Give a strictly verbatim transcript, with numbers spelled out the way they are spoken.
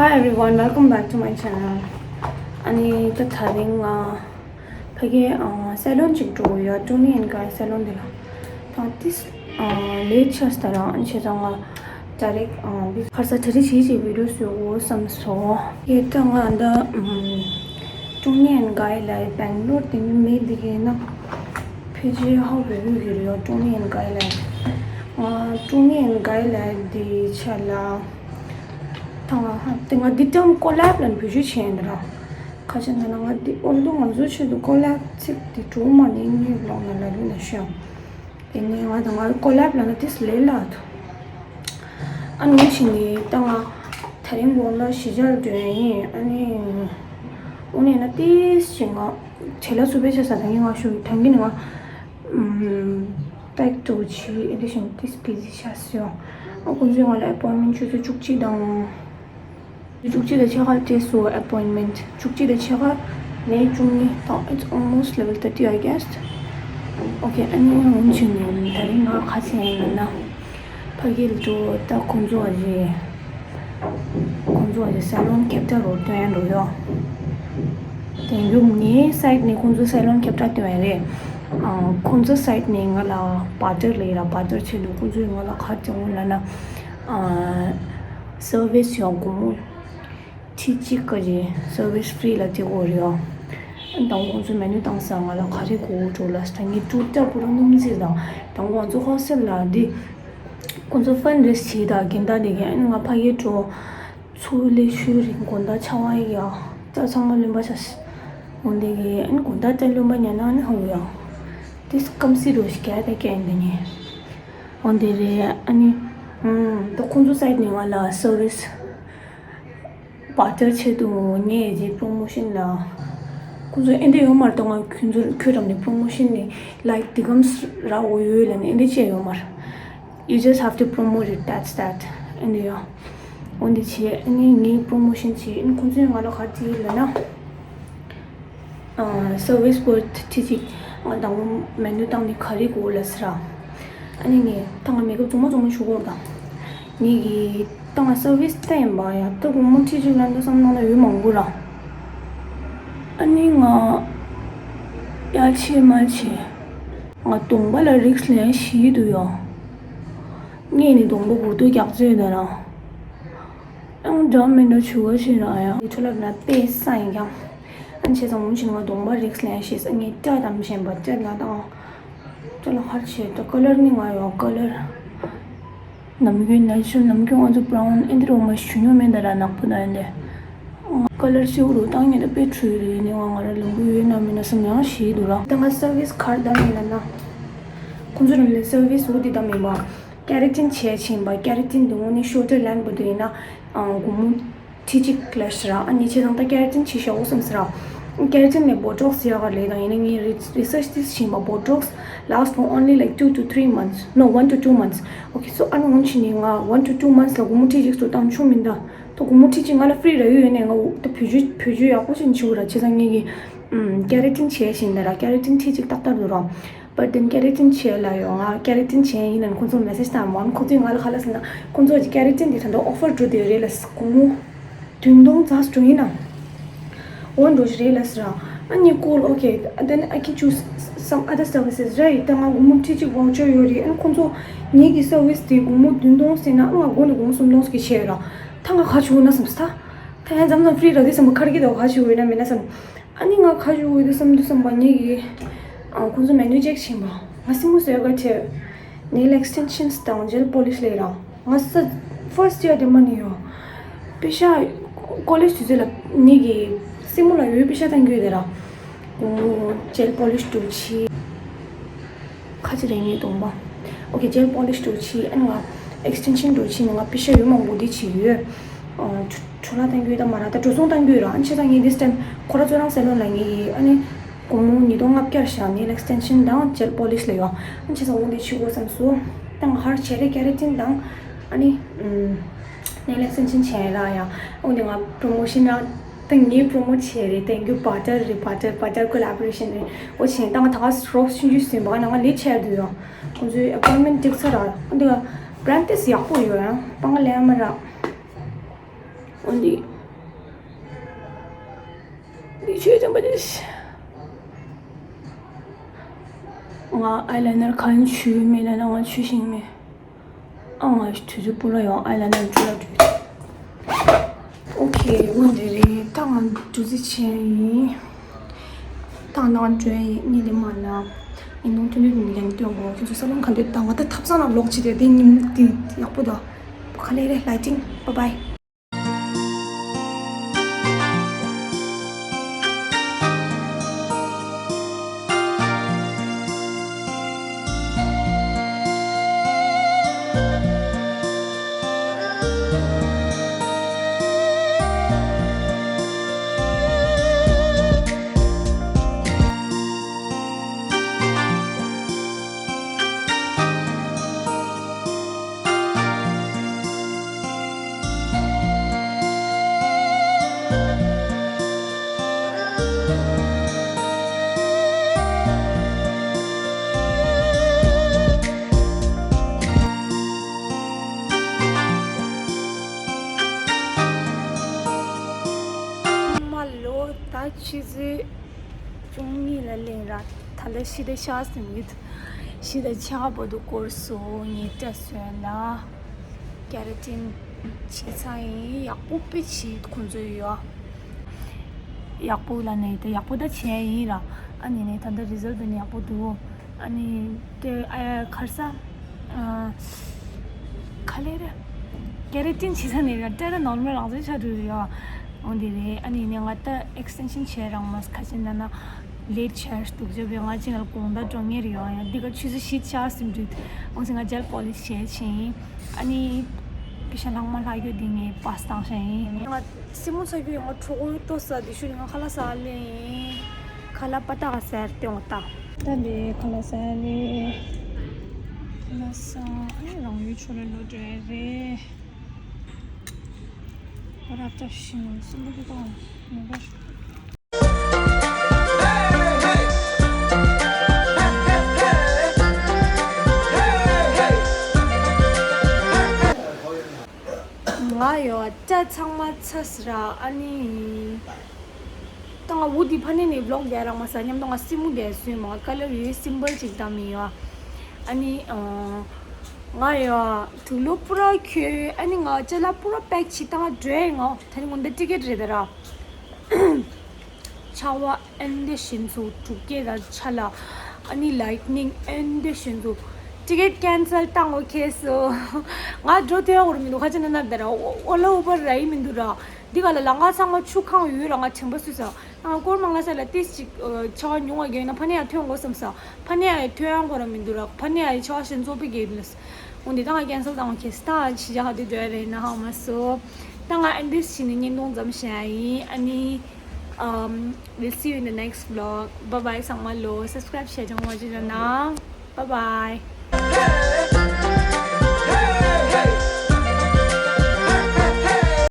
Hi everyone, welcome back to my channel. ཨ་ནི་ད་དེ་རིང་ང་ཕ་གིའི་ཨ་སེ་ལོན་ཅིག་འགྲོ་གི་ཡོད། Toni and Guy སེ་ལོན་འདི་ལ། ད་ཏིས་ཨ་ལེ་ཆར་ད་རང་ཨ་ནི་བྱས་ཙང་ང་direct ཨ་འདི་ཁར་ས་ད་རེས་བྱས་ཅིག་video བཟོ་དགོས་བསམ་སོང་། ཡེ་ད་ང་ད་ཨམ་Toni and Guy ལ་སྦེང་ལོར་དེ་མི་མེད་འདི་གའི་ན་ཕལ་ཆེར་how will you hear your Toni and Guy ལ་ཨ་Toni and Guy ལ་འདི་ཆ་ལ། ད་ང་དེ་ང་འདི་ལྟར་collab ལ་བེད་སྤྱོད་བྱས་ཡིན་ད་ར། ཁ་ཆེ་ན་ན་ང་འདི་ཨོལ་དུ་ང་ཚོའི་ཆེད་དུ་collab ཚིག་འདི་གྲུ་མ་ནི་ངའི་blog ནང་ལ་ལུས་ན་ཤོད། དེ་ནས་ང་དང་ང་collab ལ་ན་ཏིས་ལེ་ལ་ཐུ། ཨ་ནི་ཕྱིན་ནི་ད་ང་དེ་རིང་དགོང་ལ་གཞིས་ཆགས་འགྲོ་ཡིན། ཨ་ནི་དངོས་གནས་ན་ཏིས་ཞིག་ང་བྲེལ་ལ་སུ་པའི་ཆ་ས་དང་ངས་ང་ཞུ་དང་གི་ནི་ང་pack ཏུ་ཆི་ཨེ་དེ་བཞིན་ཏིས་busy ཆ་སོང་། ཨ་ཁོང་ཚོས་ང་ལ་appointment ཆུ་ཚོད་བཅུ་གཅིག་དང་བཅུ་གཅིག་དང་ཕྱེད་ཀ་སྤྲད་སོང་appointment བཅུ་གཅིག་དང་ཕྱེད་ཀ་ནས་བཅུ་གཉིས་དང་it's almost eleven thirty I guess. Okay ཨ་ནི་འོན་ཆེ་ནི་ད་རིང་ང་ཁ་ཆེ་ཡིན་ན་ཕ་གི་ལ་འགྲོ་ད་ཁོང་ཚོ་བ་རེད། ཁོང་ཚོ་བ་རེད་སེ་ལོན་ཁེབ་ཏ་རོ་སྟོན་འགྲོ་ཡོད། དེང་རྒྱུ་ངའི་side ནས་ཁོང་ཚོ་སེ་ལོན་ཁེབ་ཏ་སྟོན་ཡ་རེད། ཁོང་ཚོ་side ནས་ང་ལ་barter ལས་ར་barter ཆེད་དུ་ཁོང་ཚོས་ང་ལ་ཁ་ཆེ་འོང་ལ་ན་service ཡོང་སྒོར་མོ། ཁྲི་གཅིག་ག་རེ་service free ལ་བྱེད་དགོས་རེད་ཨ། དང་ཁོང་ཚོ་menu བཏང་ས་ང་ལ་ག་རེ་དགོས་འགྲོ་ལ་ས་ངའི་ཊུར་ལྟ་བུ་ར་སྣུམ་རྩིས་དང་དང་ཁོང་ཚོ་ཧོ་སེལ་ལ་འདི་ཁོང་ཚོ་fund raise བྱེད་དང་རྒན་བདག་དེ་གས་ཨ་ནི་ང་ཕ་གིར་འགྲོ་ཚུར་ལས་ཤུལ་རིང་དགོང་དག་ཆ་བ་ཡ་ད་ཚང་མ་ལོན་པ་ཆ་འོན་དེ་གས་ཨ་ནི་དགོང་དག་ད་ལོན་པ་ཉན་ན་ཨ་ནི་ཧ་གོ་ཡ་དེ་སྐམ་སི་རོ་ཞིག་ག་ད་གས་འདི་ནི་འོན་དེ་རེད་ཨ་ནི་ད་ཁོང་ཚོ་side ནས་ང་ལ་service barter ཆེད་དུ་ངས་རྗེས་promotion ལ་ཁོང་ཚོ་ཨེ་འདྲ་ཡོད་མ་རེད་ད། ང་ཁྱོད་ཚོ་ཁྱོད་རང་ནས་promotion ནི་like དེ་གམ་རག་འོ་ཡོད་ལ་ནི་ཨེ་འདྲ་བྱས་ཡོད་མ་རེད། You just have to promote it, that's that. ཨེ་འདྲ་ཡོད། འོན་ཏེ་བྱས་ཨ་ནི་ངའི་promotion བྱས་ཨ་ནི་ཁོང་ཚོས་ང་ལ་ག་རེ་བྱས་ལབ་ན། service པོ་ཁྲི་གཅིག་ང་དང་པོ་menu བཏང་ནས་ག་རེ་དགོས་ལབ་ཟེར་ར། ཨ་ནི་ངས་ད་ང་makeup རྫུན་མ་རྫུན་མ་ཞུ་གོ་དང་། ངེད་ཀྱིས་ད་ང་service བལྟས་ཡིན་པ་ཡ་ད་སྒོར་མོ་ཁྲི་གཅིག་ལ་འདི་བསམ་གནང་ན་ཡོད་མང་པོ་ར། ཨ་ནི་ང་ཡ་ཆེ་མ་ཆེ་ང་གདོང་པ་ལ་རིགས་ལན་ཞིག་འདུག་ཡ། ངས་ནི་གདོང་པ་འུར་རྡོ་རྒྱག་རྩོད་ད་ར། ཨང་འདྲ་མི་འདྲ་བྱུ་བ་ཞིག་ར་ཡ། འདི་ཁྲོད་ལ་ན་དཔེ་ས་ཡིན་ཀྱང་། ཨ་ནི་བྱས་ཙང་འོང་ཕྱིན་ང་གདོང་པ་རིགས་ལན་ཞིག་ངས་སྐྲ་དམ་བཞིན་པ་སྐྲ་ལ་དང་། སྐྲ་ལ་ཧར་བྱས་ད་color ནི་ང་ཡོད་color། ནམ་རྒྱུན་natural ནམ་རྒྱུན་ང་ཚོ་brown ཨེ་འདི་རུ་མ་ཞུ་ཉོ་མེད་ད་ར་ནག་པོ་ད་ཡིན་ཏེ། color སེའུ་རུ་བཏང་ཉེ་ད་དཔེ་འཁྲུལ་རེད་ནི་ང་ང་ར་ལམ་བུ་ཡོད་ན་མེད་ན་བསམ་ཡང་ཞིག་འདུག་ར། ད་ང་service གར་བཏང་ཡིན་ལ་ན། ཁོང་ཚོ་རང་ལས་service འུ་འདི་ད་མིན་པ། keratin བྱས་ཕྱིན་པ་keratin དེ་ངོ་ནི་shorter length པོ་དེ་ཡིན་ན། སྒོར་མོ་ཁྲི་གཅིག་ལ་ཤི་ར་ཨ་ནི་ཆེ་དང་ད་keratin ཆེ་ཤོག་འོ་བསམ་སི་ར། keratin ནས་botox ཡག་ག་ལས་དང་ཡིན་ན་ངའི་research དེ་ཕྱིན་པ་botox last for only like two to three months, no, one to two months. Okay so ཨ་ནི་འོང་ཕྱིན་ནི་ང་one to two months ལ་སྒོར་མོ་ཁྲི་གཅིག་ཚོ་བཏང་ཆོག་མིན་ད། ད་སྒོར་མོ་ཁྲི་གཅིག་ང་ལ་free ར་ཡོད་ཡོད་ནས་ང་ད་བེད་སྤྱོད་བེད་སྤྱོད་ཡག་པོ་ཞིག་བྱེད་དགོས་ར་བྱས་ཙང་ངེད་ཀྱི་keratin བྱས་ཤིང་ད་ར་keratin ཁྲི་གཅིག་ཏག་ཏག་འདུག་ར། But then keratin བྱས་ལ་ཡོད་ང་keratin བྱས་ཡིན་ནའང་ཁོང་ཚོ་message བཏང་མོན་ཁོང་ཚོས་ང་ལ་ག་ལ་ཟེར་ན་ཁོང་ཚོ་གི་keratin དེ་ད་ལྟ་offer འགྲོ་དེ་རེད་ལ་སྒོར་མོ་བདུན་སྟོང་ཙམ་འགྲོ་ཡིན་ན། འོ་འགྲོ་ཞིག་རེད་ལ་ཟེར་ར། ཨ་ནི་cool okay then I can choose some other services right ད་ང་སྒོར་མོ་ཁྲི་གཅིག་voucher ཡོད་རེད་ཨ་ནི་ཁོང་ཚོ་ངེད་ཀྱི་service དེ་སྒོར་མོ་བདུན་སྟོང་ཟེར་ན་ཨ་ང་སྒོར་ནས་སྒོར་མོ་སུམ་སྟོང་ཟེར་གྱི་བྱས་ཡོད་ར། ད་ང་ག་བྱུང་ན་བསམ་ས། ད་ཡང་མཚམས་མཚམས་free ར་དེ་བསམ་པ་ཁར་གྱི་ད་ག་བྱུང་ཡོད་ན་མེད་ན་བསམ། ཨ་ནི་ང་ཁ་ཞུ་འོས་དུ་བསམ་དུ་བསམ་པ་ངེད་ཀྱིས་ཨ་ཁོང་ཚོ་menu check བྱིན་པ་ང་སེམས་མོ་བཟོས་ག་བྱས། nail extensions དང་gel polish ལས་ར་ང་ས་first year དེ་མ་ནི་ཡོད། པེ་ཤ་college དུས་ཚོད་ལ་ངེད་ཀྱིས་སེམས་མོ་ལ་ཡོད་པེ་ཤ་དང་རྒྱུས་དེ་ར། gel polish དུ་ཆི། ཁ་ཅིག་རེ་ངའི་གདོང་པ། Okay gel polish འགྲོ་ཕྱིན་ཨ་ནི་ང་extension འགྲོ་ཕྱིན་ནི་ང་པེ་ཤ་ཡོད་མང་པོ་འདི་བྱེད་ཡོད། ཨ་ཆུ་ཆུ་ལ་བཏང་རྒྱུ་ད་མ་ར་ད་འགྲོ་སོང་བཏང་རྒྱུ་ར་ཨ་ནི་བྱས་ཙང་ངས་this time ཁོ་ར་ཚོ་རང་སེ་ལོན་ལ་ངས་ཡི་ཨ་ནི་སྒོར་མོ་ཉིས་སྟོང་ལྔ་བརྒྱ་བཞག nail extension དང་gel polish ལ་ཡོད་ཨ་ནི་བྱས་ཙང་འོ་འདི་བྱེད་དགོས་བསམ་སོང་། ད་ང་ཧར་བྱས་རེ་keratin དང་ཨ་ནི་nail extension བྱས་ར་ཡ་འོ་འདི་ང་promotion ར། ད་ངས་promote བྱས་རེད་དེང་རྒྱུ་barter རེད་barter barter collaboration རེད་འོ་བྱས་ད་ང་ད་ག་སི་རོགས་ཆུང་ཆུང་ཟིན་པ་ང་ནང་ང་ལས་བྱས་འདུག་ཡོང་ཁོང་ཚོའི་appointment འགྲིག་ཚར་ར་འདི་brand དེ་ཡག་པོ་ཡོད་ཡང་པང་ལས་མ་ར་འོ་འདི་ ཆོས་ཅན་པ་དེ། ང་ཨའི་ལའི་ནར་གང་ཆུ་མེད་ལ་ན་ང་ཆུ་ཤིང་མེད། ཨ་ང་དུས་ཚོད་སྤུ་ལ་ཡོང་ཨའི་ལའི་ནར་འཁྲུ་ལ་འགྲོ། ཨོ་ཁེ་འོ་འདི་རེད། ད་ང་འདུ་འཛི་ཆེན་ཡིན། ད་ང་འགྲོ་ཡིན། ངས་ལས་མ་ན་ཡིན་ནོ་ཐུན་ཐུན་ལན་སྟོན་གོ་ཁྱོད་ཚོ་ས་ལོང་ག་འདོད་ད་ང་ད་ཐབ་ཚང་ལ་ལོག་ཆེ་དེ་དེ་ཉིན་དེ་ཡག་པོ་ད། ག་ལེ་རེད་ལའི་ཏིང་། བ་བའི། མ་ལོ་ད་ཆུ་ཚོད་བཅུ་གཉིས་ལ་ལེན་ར། ད་ལྟ་ཤི་ད་ཤ་ཟིན་ཡོད། ཤི་ད་ཆ་བོ་དུ་སྐོར་སོ་ངས་བཀྲ་སོན་ལ། ཀེ་ར་ཏིན་བྱས་ཚར་ཡིན། ཡག་པོ་དཔེ་བྱས་ཁོང་ཚོས་ཡོད། ཡག་པོ་ལ་ནས་ད་ཡག་པོ་ད་བྱས་ཡིན་ར། ཨ་ནི་ནས་ད་ལྟ་རི་ཛལ་ཊི་ནས་ཡག་པོ་འདུག་ཨ་ནི་དེ་ཨ་ཁར་ས་ཨ་ག་ལེ་རེད། ཀེ་ར་ཏིན་བྱེད་ས་ནས་ར་སྤྲད་ད་ནོར་མལ་རང་བཙན་ཆགས་འགྲོ་རེད་ཡ། འོ་འདི་རེད། ཨ་ནི་ནས་ང་ད་ཨེག་སི་ཊེན་ཤན་བྱས་རང་མ་ཁ་ཆེ་ན་ན་ལེ་ཊི་ཆགས་འདུག་ཅེས་པས་ང་ཅི་ང་ལ་དགོང་དག་འགྲོ་ངེས་རེད་ཡ། ཡ་འདི་ག་ཆུ་ཚོད་བཞི་ཆགས་ཟིན་འགྲོ། འོ་ཟིན་ང་ཇེལ་པོ་ལིཤ་བྱས་ཕྱིན། ཨ་ནི་པི་ཤ་ལྷག་མ་ལྷག་ཡོད་འདི་ངས་པཱས་བཏང་ཤ་ཡིན། ང་སེ་མོ་ཚ་རྒྱུ་ཡང་ང་གྲོགས་པོའི་ལྟོ་ས་འདི་ཤུ་ནི་ང་ཁ་ལག་ཟ་ལེ་ཡིན། ཁ་ལག་པ་ཏག་ཟེར་ཏེ་འོ་ད། ད་ལེ་ཁ་ལག་ཟ་ལེ། ཁ་ལག་ཟ། ཨ་ནི་རང་ཡུལ་ཆོ་རེ་ལོ་འདྲེ་རེད། ཨོ་ར་ཏ་ཤི་ནི་སུམ་པ་གི་ཏོང་ནི་ར། ང་ཡོད་ད་ཚང་མ་ཚ་སི་ར། ཨ་ནི། ད་ང་འུ་དི་ཕ་ནི་ནི་བི་ལོག་རྒྱག་རག་མ་ས་མཉམ་དུ་ང་སི་མུ་དེ་སུས་མ་ཀ་ལར་ཡོད་སིམ་པལ་ཅིག་བཏང་མི་ཡོད། ཨ་ནི་ང་ཡོད་དུག་ལོ་པུ་ར་ཁྱོད། ཨ་ནི་ང་ཅ་ལག་པུ་ར་པེག་ཅིག་བཏང་འགྲོ་ཡིན། ང་ད་ནི་ངོ་འདི་ཊི་ཀེ་ཊི་རེད་ད་ར། ཆར་པ་ཨན་དེ་བཞིན་སུ་དྲུག་སྐད་དང་ཆ་ལ། ཨ་ནི་ལའིཊ་ནིང་ཨན་དེ་བཞིན་སུ། ཊི་ཀེ་ཊི་ཀེན་སལ་བཏང་འོ་ཁེ་སོ། ང་འགྲོ་ཐོས་འོར་མི་འདུག་ཁ་ཆེ་ན་ན་ད་ར་ཨོ་ལ་ཨུ་བར་ར་ཡི་མི་འདུག་ར། འདི་ག་ལ་ལ་ང་ཚང་མ་ཆུ་ཁང་ཡོད་ར། ང་དྲན་པ་སུས་ས། ང་སྐོར་མང་ལ་ས་ལ་ཏིས་ཅིག་ཆ་བ་ཉུང་བ་རྒྱག་ན་ཕ་ནི་ཡ་ཐོན་དགོས་བསམ་ས། ཕ་ནི་ཡ་ཐོན་ཡང་གོ་ར་མི་འདུག་ར། ཕ་ནི་ཡ་ཆ་བ་ཞན་ཚོགས་པའི་གེ་ལ། འོ་འདི་ད་ང་ཀེན་སལ་བཏང་འོ་ཁེ་སོ། ད་ཕྱི་རྒྱལ་ཁ་དེ་འགྲོ་ཡ་རེད་ན་ཧ་མ་སོ། ད་ང་ཨན་དེ་ཕྱི་ནི་བརྙན་ཐུང་ཙམ་བཤད་ཡ་ཡིན། ཨ་ནི། Um, we'll see you in the next vlog. Bye bye. ཚང་མ་ལོ་སབ་སི་ཀ་རེབ་བྱས་ཀྱང་མ་བརྗེད་ར་ན། Bye bye.